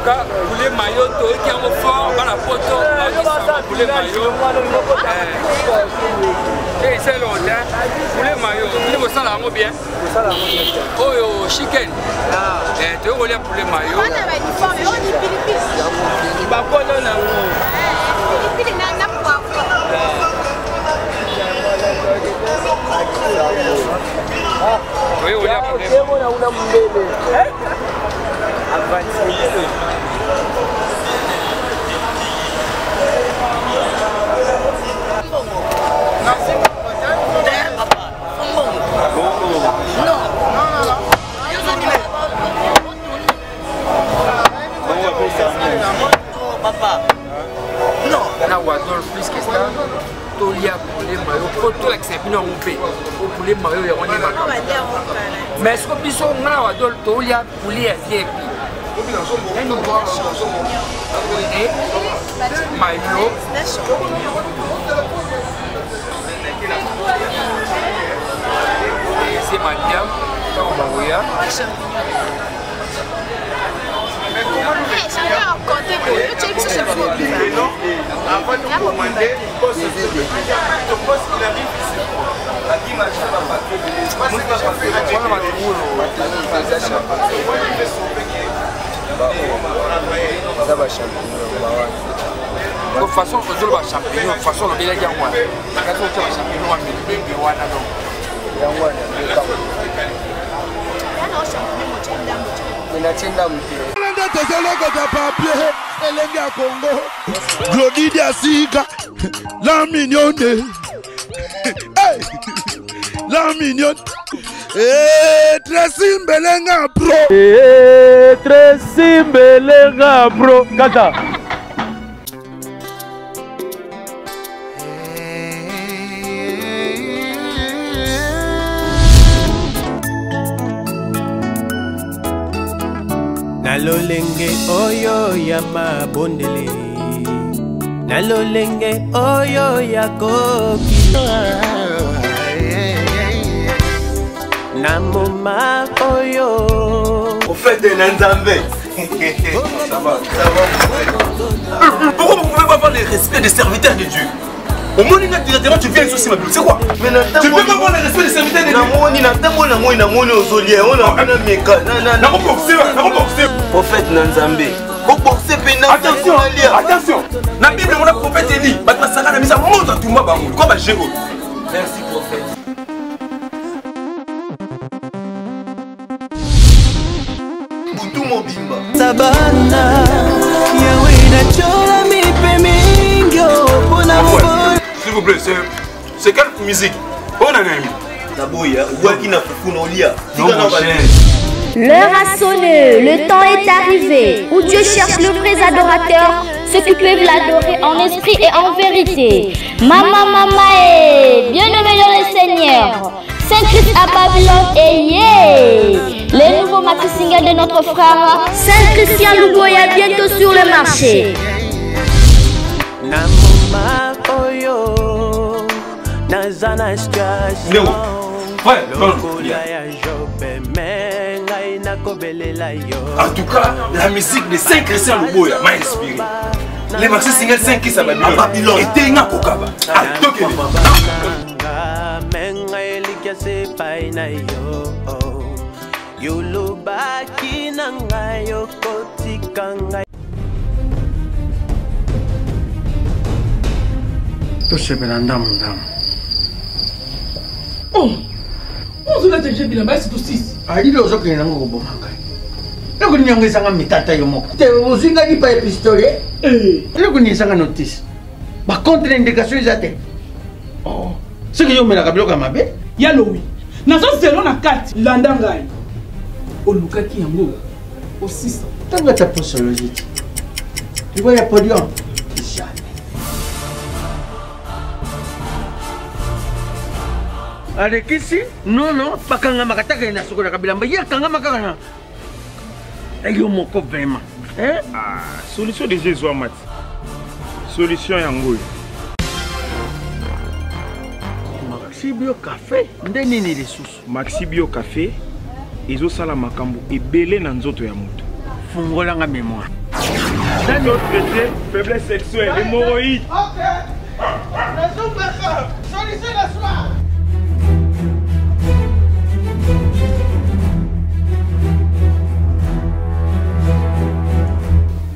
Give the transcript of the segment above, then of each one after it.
Ka poulet mayo toyoki yango fort bana poto bakisama poulet mayo eza eloko te poulet mayo bino bosala yango bien oyo chicken eh, toyei kolia poulet mayo bakolo nango toyei kolia poulet na wadol plus que ça tolia poulet mayo mpo tolakisa bino yango mpe po poulet mayo yango nde makambo mais siko biso nga na wadol tolia poulet ya vip mayo ese madiam ntango bakoya. Eza bachampignon bawana. Façon ozoloba champignon, façon olobelaki yango wana, nakati otya bachampignon wa ndenge wana donc. Yango wana. Natie ndambo te. Nde tozolokota papier elenge ya Congo. Glody Diasika, la mignonne. Hey! La mignonne. Eh, Tracy Mbelenga bro. Eh, Tracy Mbelenga bro. Kata. Na lolenge oyo ya mabondeli, na lolenge oyo ya koki, na moma oyo Prophète na Nzambe. Ça va, ça va. Pourquoi vous pouvez pas avoir le respect des serviteurs de Dieu? Omoni nga directement, tu viens ici, ma c'est quoi? Tu peux pas avoir le respect des serviteurs de Dieu. Namoni na ntango namoni namoni ozolia ona na meka na na boxe na boxe. Prophète na Nzambe. Boxe pe na. Attention, attention. Na Bible mona prophète Eli, bato basaka na misa moto atumba bango. Quoi ba géo? Merci prophète. Butu mobimba. Sabana yawe natyola mipe mingi mpona mobolo. S'il vous plaît, c'est quelle musique? On a un Naboya, obwaki na fufu na olia. Non, mon cher. L'heure a sonné, le temps est arrivé, où Dieu cherche le vrai adorateur, ceux qui peuvent l'adorer en esprit et en vérité. Maman, maman, et bien-aimé dans le Seigneur, Saint-Christ à Babylone et yeah! Les nouveaux maxi singles de notre frère Saint Christian Luboya bientôt sur le marché. Na moma oyo naza na situation Ouais, lokola ya Jobe, me ngai nakobelela yo. En tout cas, la musique de Saint Christian Luboya m'a inspiré. Les maxi singles Saint Christ à Babylone. À Babylone. Et Tenga Kokaba. À Tokyo. Me ngai elikya se epai na yo yolobaki na ngai okotika ngai. Tosepela ndambu ndambu. Oh! Ozolata je bilamba esi tosisi. Alili ozokende nango koboma ngai. Eloko nini yango ezanga mitata yo moko? Te ozwi ngai lipa ya pistolet? Eloko nini ezanga notice? Ba contre indication eza te. Oh, soki yo omelaka biloko ya mabe? Ya lowi, nazo zelo na kati, landa ngai. Olukaki yango osisa. Ntango ata posologie te. Liwa ya podium? Jamais. Alekisi nono bakangamaka taka ye na sokolaka bilamba ye akangama kaka na. Yo moko vraiment. Hein? Ah, solution déjà ezwama ti. Solution yango oyo. Maxi Bio Café nde nini lisusu? Maxi Bio Café ezosala makambo ebele na nzoto ya moto. Fungola nga mémoire. Traité faiblesse sexuelle, hémorroïde. Ok. Solution na soir.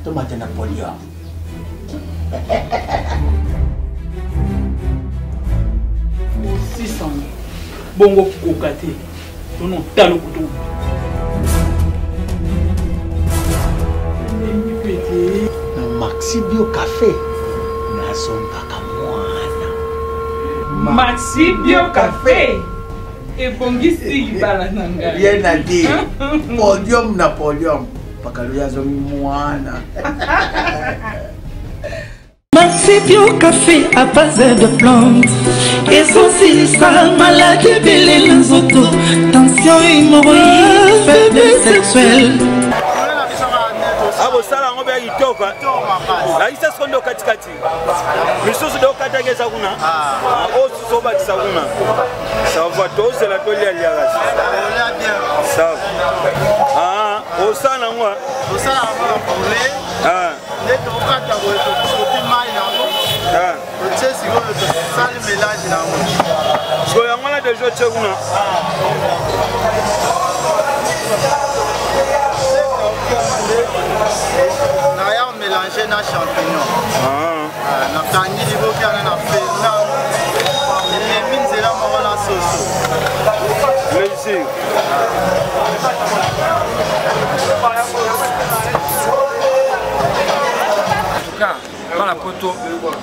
Tomate na polio. Osisango bongo koka te tono talo kutu na maxi bio café nazombaka mwana maxi bio café ebongisi libala na ngai rien à dire podium na podium pakalo azongi mwana. Maxi Bio Café à base de plantes ezosilisa maladi ebele na nzoto tension hémorroïde faiblesse sexuelle. Akosala yango mpe ya kitoko lakisa siko nde okatikati misusu nde okataki eza kuna oyo susu obakisa kuna sava tozela tolialiaka sava osala yango. Nde tokokata boye, tosopi mai na yango, totie sikoyo, tosali mélange na yango. Sikoyo yango wana deja otie kuna. Naya mélange na champignon, nakangi liboki wana na fena, ememi nzela moko na soso. Réussir. En tout cas, bana poto,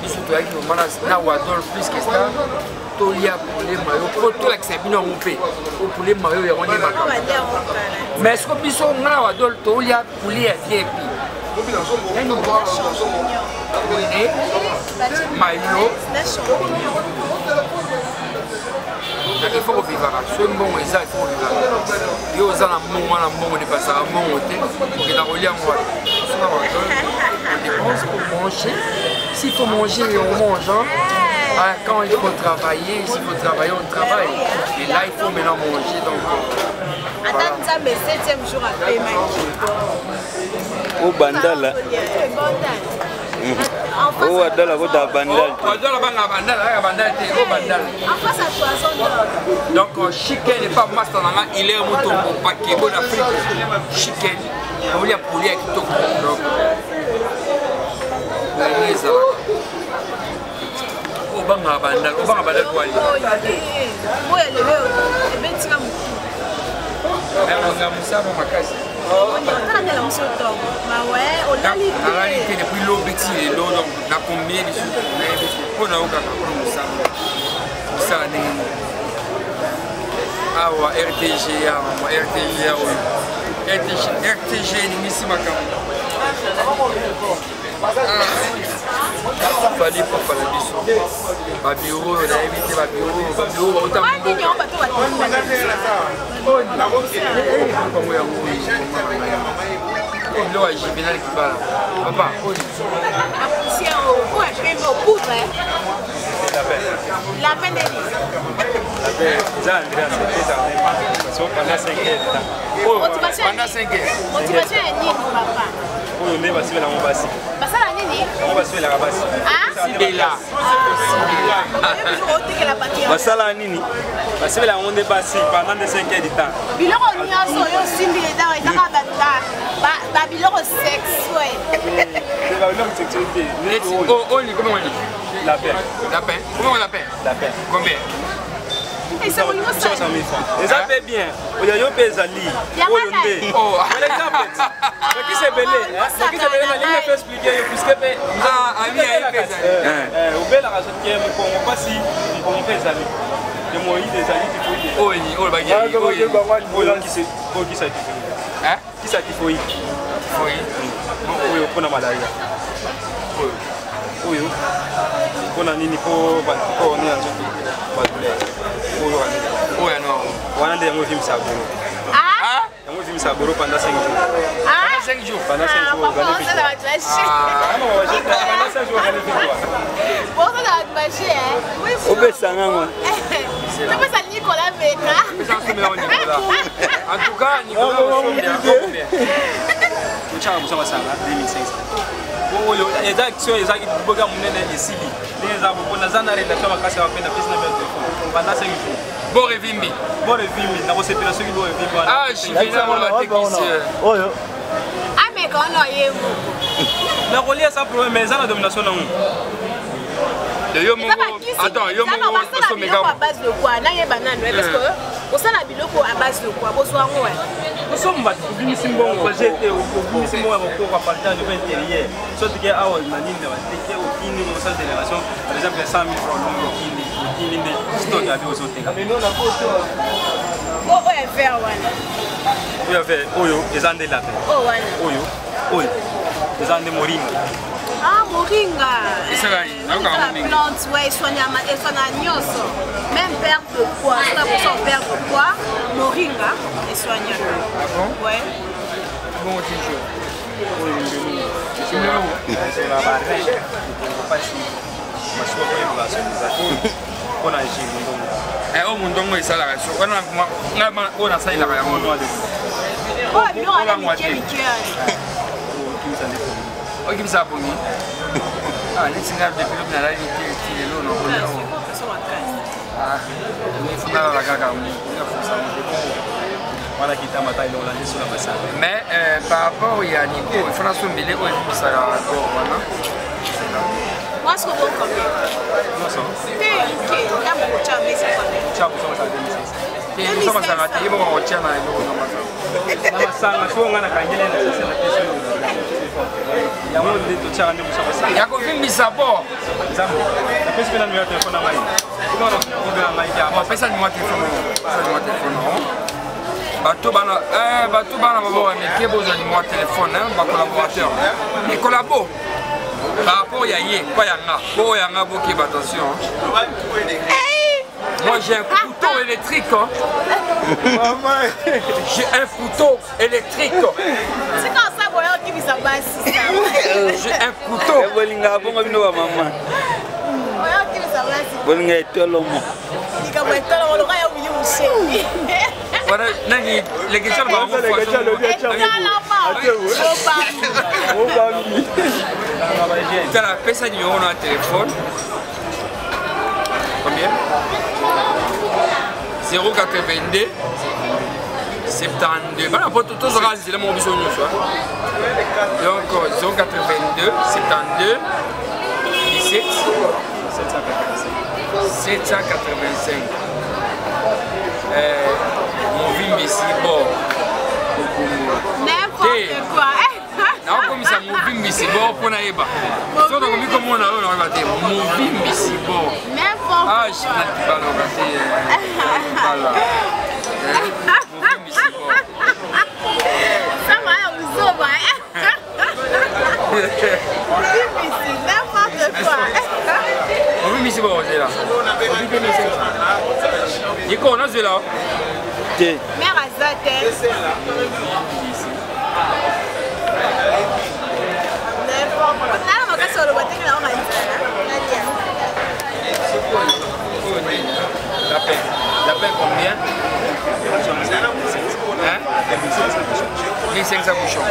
biso toyaki vraiment na Wadol plus que ça, tolia poulet mayo po tolakisa bino yango mpe po poulet mayo yango nde makambo. Mais siko biso nga na Wadol tolia poulet ya vip poulet mayo. Il faut kovivaka soki mbongo eza, il faut kovivaka. Yo oza na mbongo wana, mbongo depasaka mbongo te, okenda kolia yango wapi? Soki Wadol, on dépense pour manger. S'il faut manger, on mange, hein? Ah, quand il faut travailler, s'il faut travailler, on travaille. Mais là, il faut maintenant manger. Donc, ata nzambe septième jour apemaki. O bandala. O adala kota bandal. Wadol banga bandala, aya bandal te, o bandala. En face à Toison d'Or. Donc, Chicken n'est pas master nanga, il est mutombo pakebo d'Afrique. Chicken, olia poulet ya kitoko. Donc, ndenge ezalaka. Obanga bandal, obanga bandal po ali. Oyo lelo ebetinga motu. Nga mosala makasi. Otala nde lamusi otongo mawe olali. Nalali te depuis lobi ti lelo, donc na combien lisusu nayebi te mpo nayokaka mpona mosala mosala ndenge nini awa RTG awa RTG oyo RTG eningisi makambo. Fali papa na biso babiro oyo nayebi te, babiro babiro bauta mboka yango oyo biloko ya Juvenal Kibala papa oyo. Lapin nini? Pendant 5 heures. Pendant 5 heures. Motivation ya nini papa? Oyo nde basibela yango basi. Basala nini? Yango basibelaka basi. Sibela. Otekela bato ya Basala nini? Basibela yango nde basi pendant de 5 heures du temps. Biloko nyonso oyo osimbi ezaka babiloko sexuel. Babiloko sexualité. Oyo comment on dit? Lapin. Lapin. Comment on l'appelle? Lapin. Combien? Eza mpe bien oyo yo mpe ezali oyo nde par exemple bakisi ebele, bakisi ebele nalingi mpe explike yo puisque mpe obelaka soki mokongo mpasi, mokongo mpe ezali hémorroïde, ezali typhoïde. Oyo kisa typhoïde, kisa typhoïde oyo mpona malaria, oyo mpona nini, mpo bantikor ne ya nzoto, badouleur oyo. Oyo wana nde yango evimbisaka golo, yango. evimbisaka boro pendant 5 jours. Ah? 5 jours. Pendant 5 jours, Papa, ogane on victoire. s'est lâché. Ah, pendant 5 jours, ogane victoire. Bon, on s'est lâché, hein. Oui, Opesa ngango. Topesa Nicolas Meka. En tout cas, Nicolas, combien? Otyaka mosu basanga 2500. Oyo eza action ezalaki boka monene esili ndenge eza bopo naza na relation makasi ya bapenda pesi na bia telefone pendant 5 jours. Bor evimbi. Bor evimbi, nakosepela soki bor evimbi wana. Ah, Juvenal batekisi. Oyo. Ameka wana ye moko. Nakolia sans problème, mais eza na domination nango. Yo moko, attends, yo moko osomeka à base de quoi? Nayeba nanu, parce que osala biloko à base de quoi? Bozwa yango? Osomba, obimisi mbongo jete, obimisi mbongo ya kokoko apartant de intérieur, soki ke awa na nini na bateke okindi osala délégation, par exemple 100 000 francs, longo okindi, okindi nde stock ya bi ozoteka. Oyo ya vert wana? Oyo ya vert, oyo eza nde lapin. Oyo wana? Oyo eza nde moringa. Ah, moringa. Esala nini? Nayoka yango mingi. Plante, ouais, esoigne esoigne nyonso. Même perte de poids. Soki posa perdre poids, moringa esoignaka. Ah bon? Ouais. Bon, toujours. Oyo ndenge esola barin, mpasi masuwa koyebola mpona jus mondongo. Oyo mondongo esalaka so wana oyo nasalelaka yango. Oyo biloko wana mike mike wana. Okimisa pongi. Ah, neti nga depuis lobi nalali te, ti lelo nakolia. Nalala kaka. Wana kitamba ta elongola nde sola basala. Mais par rapport ya Nico, il faut nasombele oyo ebimisaka bor wana. Moi, ce que vous combien? Te, moke, ntango kotya mesa combien? Tya kosa basala 2500. Te, kosa basala te, ye moko akotya na eloko na masanga. Na masanga, soki nga nakangeli na sase na pesi oyo yango nde totyaka nde kosa basala. Ya kovimbisa bor. Nzambe, napesi mpe na numéro ya telefone na ngai. Obela ngai te. Pesa numéro ya telefone. Pesa numéro ya telefone. Bato bana, bato bana maboko ya mike, bozwa numéro ya telefone, bacollaborateur. Les collabos. Par rapport ya ye, pas ya nga. Po ya nga bokeba, attention. Moi j'ai un couteau électrique. Hein. J'ai un couteau électrique. C'est quand ça, voyons qui vise à base. J'ai un couteau. Bolinga bongo bino ba mama. Voyons qui vise à base. Bolinga etolomo. Likambo etolomo loka ya wili musheni. Voilà, nani les questions ba ngo. Tala pesa numéro na téléphone. Combien? 082 72. Voilà, pour tout ça, c'est mon biso nyonso. Donc 082 72 17 785. Movimbisi bor. N'importe quoi. Nakokomisa movimbisi bor mpo nayeba so nakomi komona oyo nakoyeba te movimbisi bor. Ah, na kibaloka te kibala movimbisi bor. Sama ya buzoba. Movimbisi, n'importe quoi. Movimbisi bor ozela Niko nazwela te. Mère aza te. Nala makasi oloba ndenge na okanisa nalia. L'appel. L'appel combien? Hein? 1500 bouchons.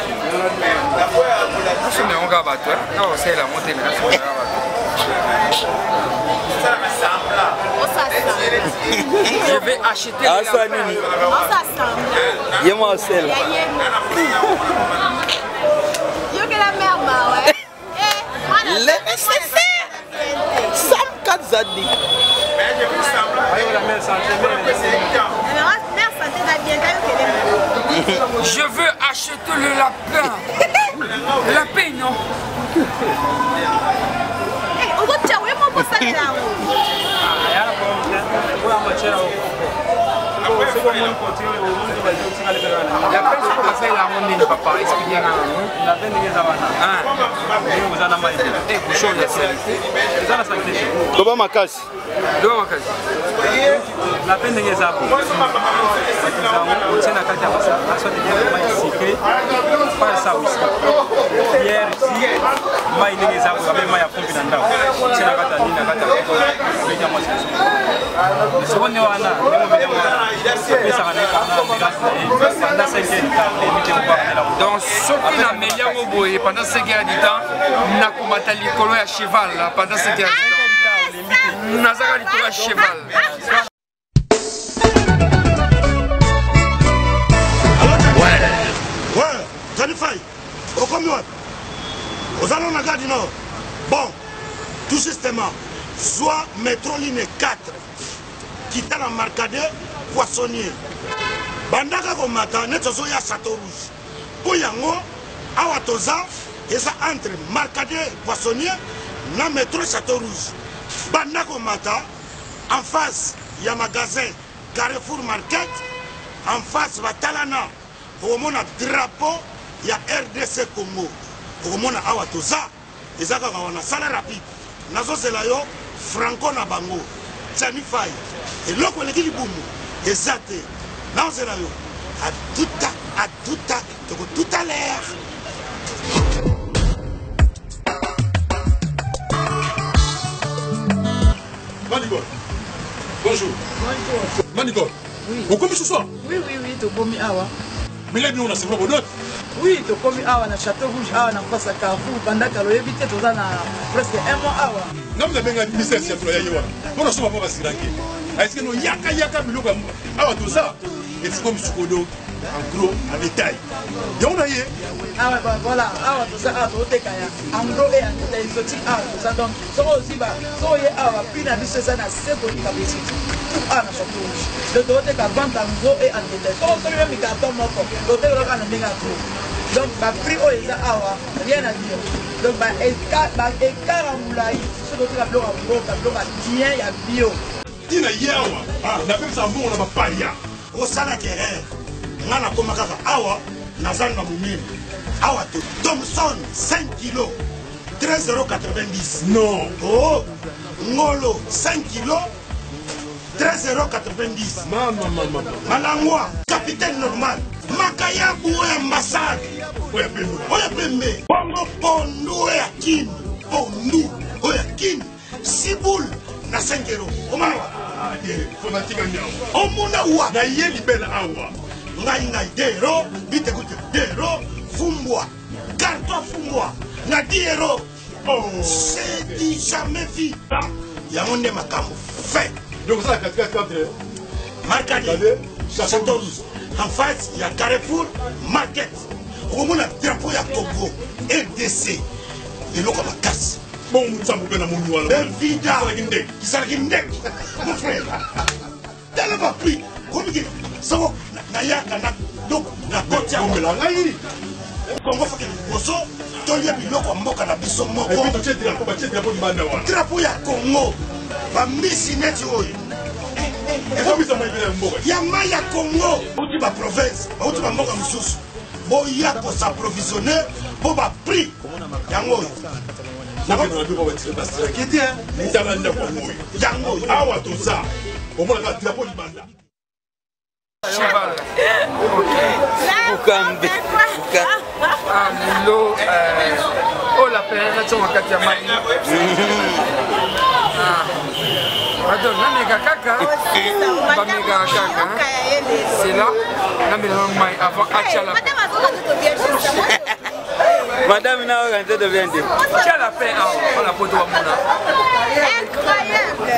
Nasomba yango kaka bato, kaka kosalela yango te, mais nasomba kaka bato. Je vais acheter le Asa lapin. nini? Ye mwa asela. Yokela mère mawa. Le nécessaire. Sam Kazadi. Mère santé va bien, Je veux acheter le lapin. Le lapin, non? Okotia oye moko osalela yango. Lapin soko basalela yango ndeni papa explike nga nango. Lapin ndenge eza wana. Ndenge oza na mai. Eh, bouchon ya salite. Eza na salite. Loba makasi. Loba makasi. Lapin ndenge eza bo. Yango otie na kati ya masanga soit bien mai sucré pas ça whisky. Bière si mai ndenge eza bo mai ya pompe na ndako. Otie na kati ya nini na kati ya beta mwasi. Soko nde wana ndenge omeli yango wana apesaka na ye pendant ambulance na ye pendant 5 heures du temps olembi te kobakamela. Donc soki nameli yango boye pendant 5 heures du temps nakomata likolo ya cheval pendant 5 heures du temps nazaka likolo ya cheval. Ouais, Johnny Fay, okomi wapi? Oza nano na gare du Nord? Bon, tout justement, zwa metro ligne 4 kita na marcade poissonnier bandaka komata neti ozoya chateau rouge mpo yango awa toza eza entre marcade poissonnier na metro chateau rouge banda komata en face ya magasin carrefour market en face batalana okomona drapeau ya rdc congo okomona awa toza eza kaka wana sala rapide nazozela yo franco na bango Gianni Fay eloko eleki libumu eza te nazozela yo atuta atuta toko tout à l'heure. Manicole. Bonjour. Bonjour. Manicole. Oui. Okomi ce soir? Oui, oui, oui, tokomi awa. Mais là, on a seulement bonheur. Oui, tokomi awa na Château Rouge awa na face ya Carrefour banda kala oyebi te toza na presque un mois awa. Nga mna benga ministère ya ya ye wana. Pona soma pa basiranke. Est-ce que no yaka yaka biloko ya awa toza et comme sikodo en gros en détail. Yango na ye. Awa ba voilà, awa toza awa toteka ya en gros et en détail exotique awa toza donc soki ozwi ba soki oye awa prix na biso eza na se koleka boutique tout awa na Château Rouge. Donc toteka vente en gros et en détail. Soki osombi meme carton moko toteka kaka na ndenge ya gros. Donc ba prix oyo eza awa rien à dire. Donc ba écart ba écart ya molai soki toteka biloko ya mboka biloko ya bien ya bio. Tina ye awa napekisa mbongo na bapaya. Osalaki erreur nga nakoma kaka awa na zando ya monene awa te Thomson 5 kilo 13,90 non oh ngolo 5 kilo 13,90 mama mama malangwa capitaine normal makayabu oyo ambassade oyo pembe bongo pondu oyo ya kin pondu oyo ya kin Siboule na 5 euros. Omona wa? Fanatika nyawa. Omona wa? Na ye libela awa. Ngai ngai 2 euros, bite kute 2 euros, fumbwa. Carton fumbwa na 10 euros. Oh. C'est du jamais vu. Yango nde makambo fait. Donc ça katikati entre Marcadi, Château Rouge, en face ya Carrefour Market. Okomona drapeau ya Congo RDC. Eloko ya makasi. Bongo nzambe mpe namoni wana. Bevida. Ezalaki ndeke. Ezalaki ndeke. Mon frère. Tala ba prix. Komiki soko nayaka na donc na koti yango. Bomela ngai. Congo faut que liboso tolia biloko ya mboka na biso moko. Et puis totie drapeau, batie drapeau libanda wana. Drapeau ya Congo. Ba mbisi neti oyo. Ekomisa mai ya mboka. Ya mai ya Congo. Bauti ba province, bauti ba mboka mosusu. Boya ko s'approvisionner po ba prix yango oyo. Tala ndako oyo. Yango oyo. Awa toza. Omonaka drapeau libanda. Cheval. Ok. Bukambe. Ah, lelo oyo lapin natia na kati ya mai. Ah. Pardon, nameka kaka. Bamekaka kaka. C'est là, namela mai avant atia lapin. Madame na oyo nzoto bien te. Tia lapin awa, mpona poto bamona. Incroyable.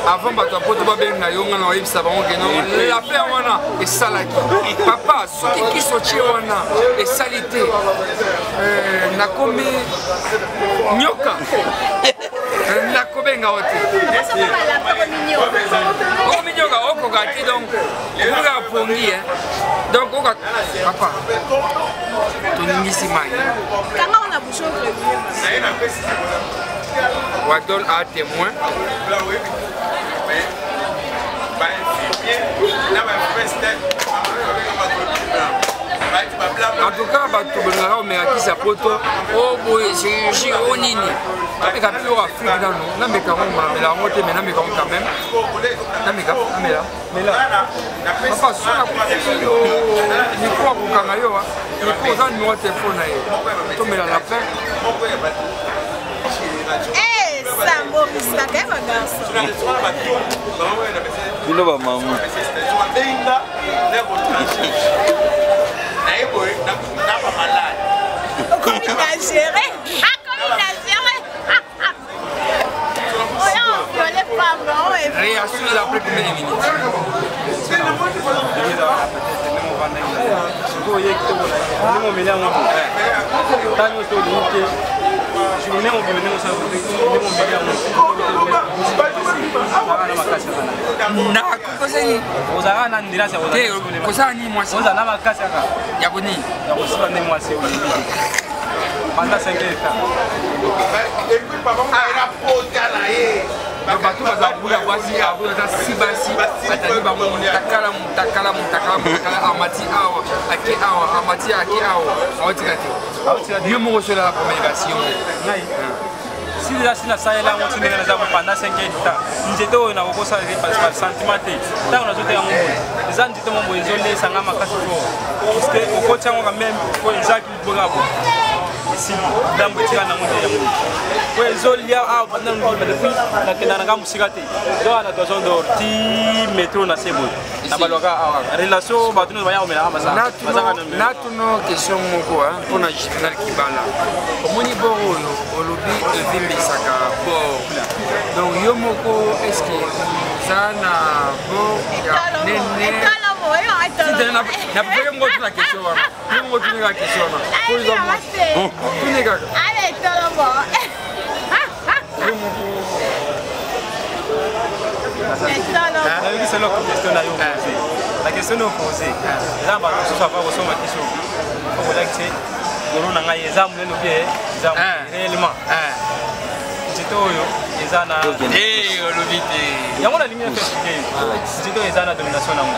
Avant bato ya poto babenga yo nga na oyebisa bango ke non lapin wana esalaki papa soki kisi otie wana esali te nakomi nyoka nakobenga yo te okomi nyoka okoka te donc okomi pongi donc oka papa toningisi mai kanga wana bouchon premier. Wadol a témoin. En tout cas, bato bolingaka komeka kisi ya poto o boye chirurgie o nini, nameka mpe oyo Afrique nano, nameka yango, namela yango te, mais nameka yango quand même, nameka, namela. Papa, soki nakufi yo, micro akokanga yo, micro oza numéro ya telefone na ye, tomela lapin. Eh, Sambo, riskaka ye bagarçon. Bino bamama. Okomi dangereux. Akomi dangereux. Oyo viole pamba oyo. Réaction eza après combien de minutes? Soki oye kitoko na ndenge omeli yango, ta nyonso olingi te, journée mobima ndenge osala, ndenge omeli yango na makasi. Nakokosaki. Ozalaka na endurance ya te kosala nini mwasi? Ozala na makasi kaka ya konini? Ya kosiba nde mwasi olingi te pendant 5 heures temps. Bato baza bula basi awa, aza si basi batandi bango mutakala mutakala mutakala mutakala, amati awa, ake awa, amati, ake awa, aotika te. Yo moko solala pameli basi yo moko. Ngai si déjà si nasalela yango ti ndenge naza pendant 5 heures du temps, nzete oyo nakokosala par sentiment te. Ntango nazoteka yango boye, eza nzete mo boye ezolesanga makasi fort, parce que okoti yango quand même po eza boka boye, esili ndambo etika nango te. Yango po ezolia awa banda ndima depuis nakenda nanga mosika te, ezoka na Toison d'Or ti métro na se boye na balwaka awa, relation bato nyonso baya komelaka masanga. Natuno question moko mpona Juvenal Kibala. Omoni bor oyo olobi evimbisaka bor, donc yo moko est-ce oza na bor ya nene? Napefaki moko tuna question wana, yo moko tuni kaka question wana, tuni kaka yo moko. Nayoki selo question na yo pose. La question na yo pose eza bato mosusu ava kosomba kiso okolaki te, golo na ngai eza monene obie eza réellement nzete oyo eza na olobi te. Yango nalingi na expliquer yo. Nzete oyo eza na domination nango,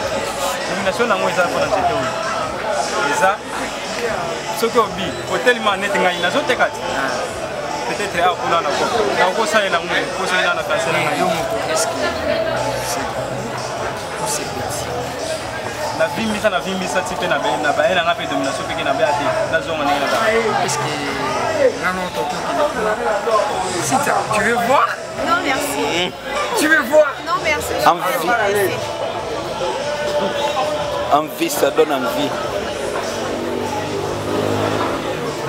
domination nango eza mpona nzete oyo eza soki obi otelema neti ngai nazoteka te, peut-être awa kuna nakosalela ngo kosalela na kanse na ngai. Yo moko, est-ce que c'est petit? Navimbisa, navimbisa ti mpe na baye nanga mpe domination peke na beya te, nazonga ndenge naza. Est-ce que nano tokokende kuna? Sita, tu veux voir? Non, merci. Tu veux voir? Non, merci. Je suis Envie. intéressée. Envie, ça donne envie.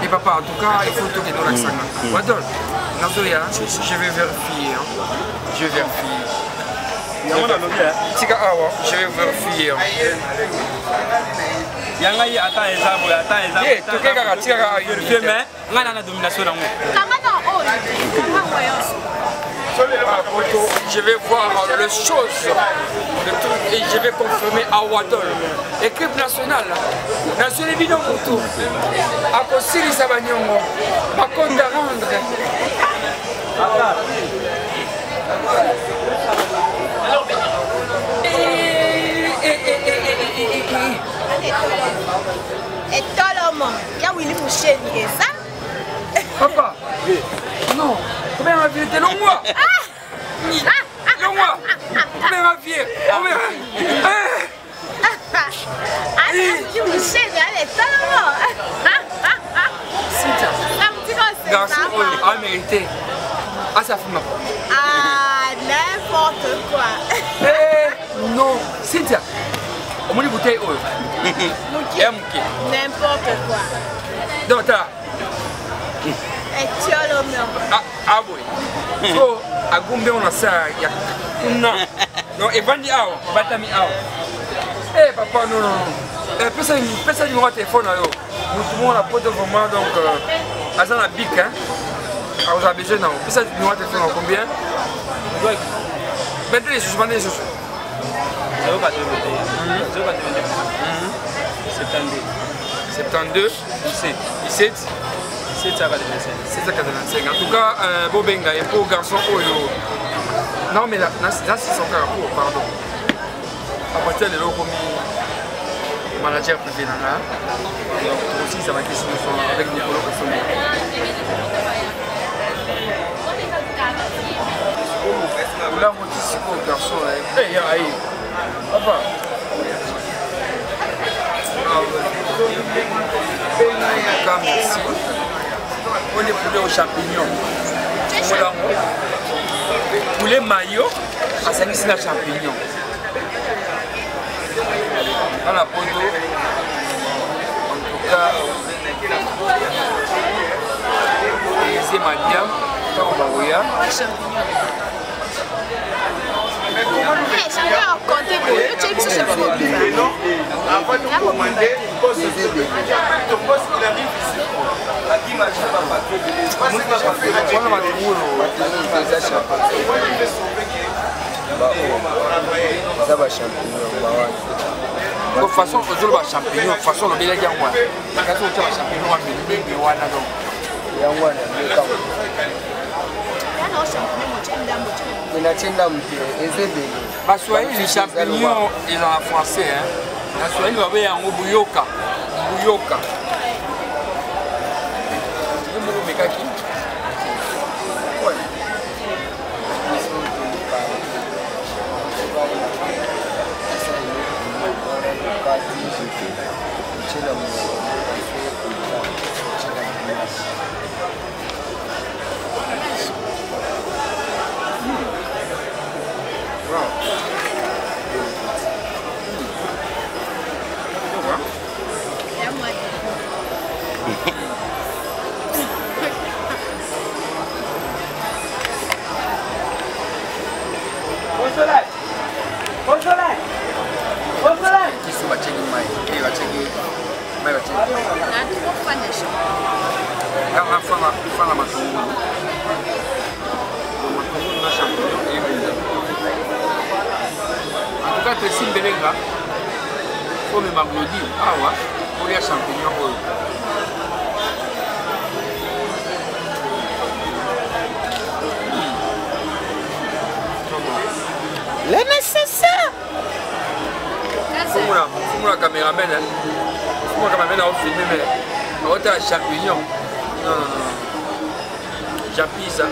Et papa, en tout cas, il faut tout que nous l'accent. Wadol, Nazoya, je vais vérifier, hein. Je vais vérifier. Yango nalobi. Tika awa, je vais vérifier, hein. Ya ngai ata eza boye, ata eza Eh, toke kaka, tika kaka. Vérifie, mais ngai na na domination nango. Kanga na oyo. Kanga oyo. Je vais voir les choses, le truc, et je vais confirmer à Wadol. Équipe nationale, nationale bino mutu akosilisa banyongo, bacompte à rendre. Eh, eh, eh, eh, eh, eh, eh. Etolomo ya Willi Musheni eza. Papa, non, combien ma vie? T'es longwa. Longwa. Combien ma vie? Combien? Ale Willi Musheni, ale etolomo. Cynthia. Garçon oyo a mérité. Ah, ça fume. Ah, n'importe quoi. Eh, non. Cynthia. Omoni bouteille oyo. Ya moke. N'importe quoi. Donc, t'as. Etolomo. Ah, ah boye. So, agumbi on a ça ya kuna. Donc, evandi awa, batami awa. Eh, papa, non, non, non. Eh, pesa, pesa numéro ya téléphone na yo. Mutu moko na poto vraiment, donc, aza na bic, hein. Akozala besoin nango. Pesa numéro ya téléphone na combien? Bende lisusu, bande lisusu. 082 082 72 72 17 17 785. 785. En tout cas, bobenga ye po garçon oyo. Non, mais là, na 600 kaka po, pardon. À partir de lelo okomi manager privé na nga. Donc tokosilisa bakisi nyonso avec Nicolo Kasongo. Olango ti sikoyo garçon na ye. Eh, ya aye. Papa. En tout cas, merci. On est poulet aux champignons. Olango. Poulet mayo asangisi na champignon. Bana poto. En tout cas, eze madiam ntango bakoya. Wana matungulu eza bachampignon bawana façon ozoloba champignon façon olobelaki yango wana kasi otya bachampignon wa minene wana donc yango wana mekango natie ndambu te eza ebele baswahili champignon eza na français na swahili babe yango buyoka buyoka yo moko omekaki. Kisu batiaki mai batiaki mai batiaki kaka fana matungulu matungulu na champignon eyebenda. En tout cas, Tracy Mbelenga, omema Glodi awa olia champignon oyo. Le nécessaire. Fumula cameraman, fumula cameraman aofilme mais aotala champignon. Non, non, non. J'appuie ça.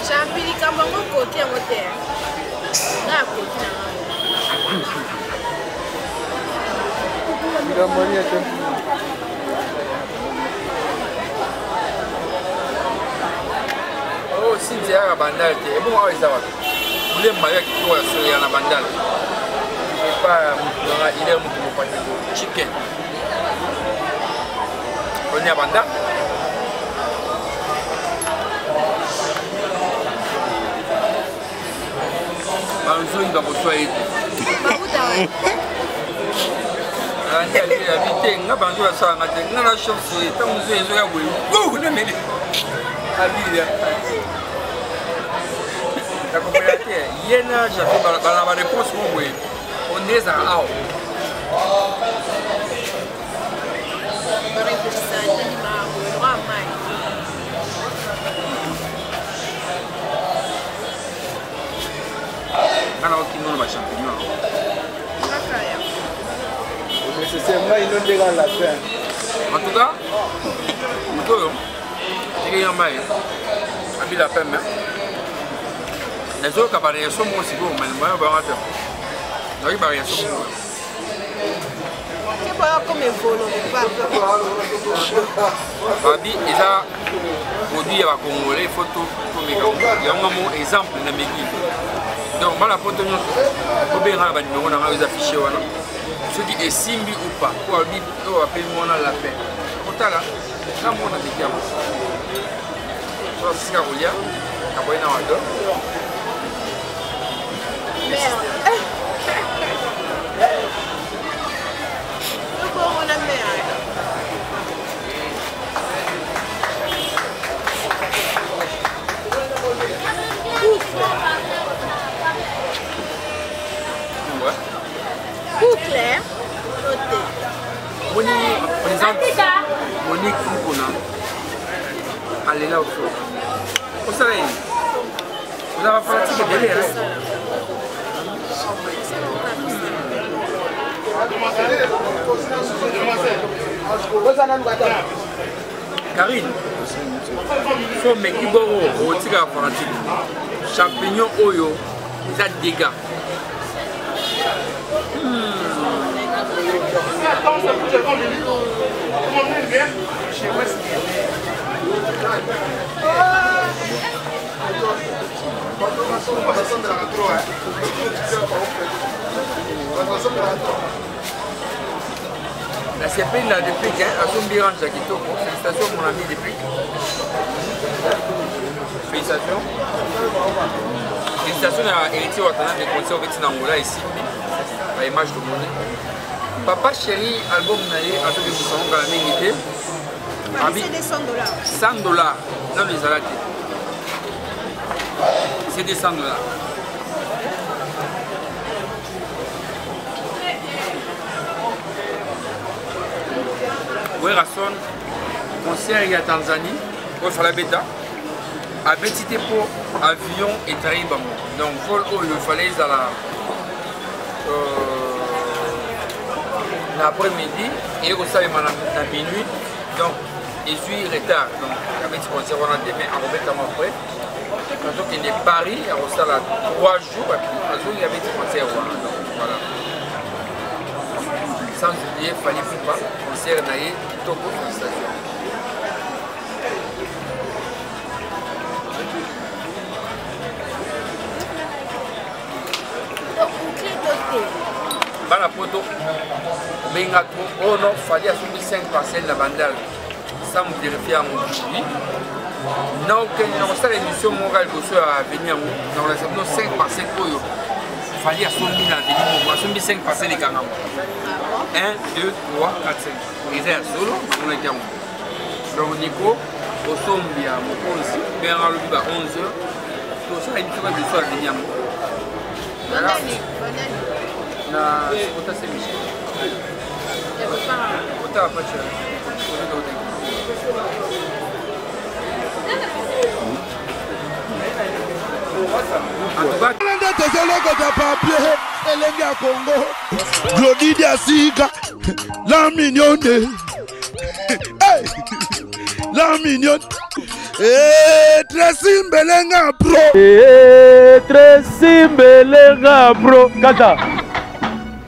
Champi likambo yango koki yango te nga akoki na likambo nini ya champignon? Oh, Cynthia yaka bandal te. Ebongo awa eza wapi? Poulet mayo ya kitoko ya solo ya na bandal. Epa mutu nanga il est mutu mopanzi chicken. On est à bandal. Banzongi bakoswa ye te. Abi te nga banzo basalanga te nga na chauve-souris ntango mosusu ezoya boye gu nameli abila nakomela te ye na javi bala baréponse mo boye onde ezala awa. Nga naoki nono bachampignon. Nécessaire ngai ino ndeka lapin. En tout cas, moto oyo ndenge ya mai abi lapin me nazoyoka bareaction moko sikoyo mayo banga te nayoki bareaction moko. Babi eza produit ya bacongolais, il faut tomeka yango mo exemple na meki. Donc bana poto nyonso obenga na banimero na ngai eza fiche wana soki esimbi ou pas po alobi oyo bapemi wana lapin otala nga moko na meki yango so asisika kolia naboyi na wado. Boucle, noté. Moni présidente Monique Mukuna alela oso osala nini? Oza bafanatike ebele. Karine, so omeki bongo okotikaka fanatique. Champignon oyo eza dégâts. Nasepeli na Deplick, hein, asombi range ya kitoko. Félicitations mon ami Deplick. Félicitations. Félicitations na Héritier Watanabe concert obeti na Angola esimbi. Ba image tomoni. Papa chéri album na ye azobimisa yango kala mingi te. Abi 100 dollars nano ezala te. CD 100 dollars. Werrason concert ya Tanzanie oyo fala beta abeti te mpo avion etrahi bango donc vol oyo fallait ezala euh, na après midi eye kosalema na minuit donc ezwi retard donc abeti concert wana te mais akobetama après nazokende Paris akosala 3 jours azongi abeti concert wana donc voilà sans oublier Fally Ipupa concert na ye kitoko félicitations. Bana poto obenga trop oh non Fally asombi 5 parcelles na Bandal sans vérifier yango oui nakokende na kosala émission moko kaka liboso ya aveni yango nakolakisa bino 5 parcelle oyo Fally asombi na aveni moko asombi 5 parcelle ekangama 1 2 3 4 5 eza ya solo namonaki yango donc Nico osombi ya mokonzi mpe yanga alobi ba 11 heures tosala émission kaka liboso ya aveni yango na kota se michel kota pacha. Nde tozolokota papier elenge ya Congo Glody Diasika la mignonne hey! La mignonne hey, Tracy Mbelenga pro hey, Tracy Mbelenga pro kata.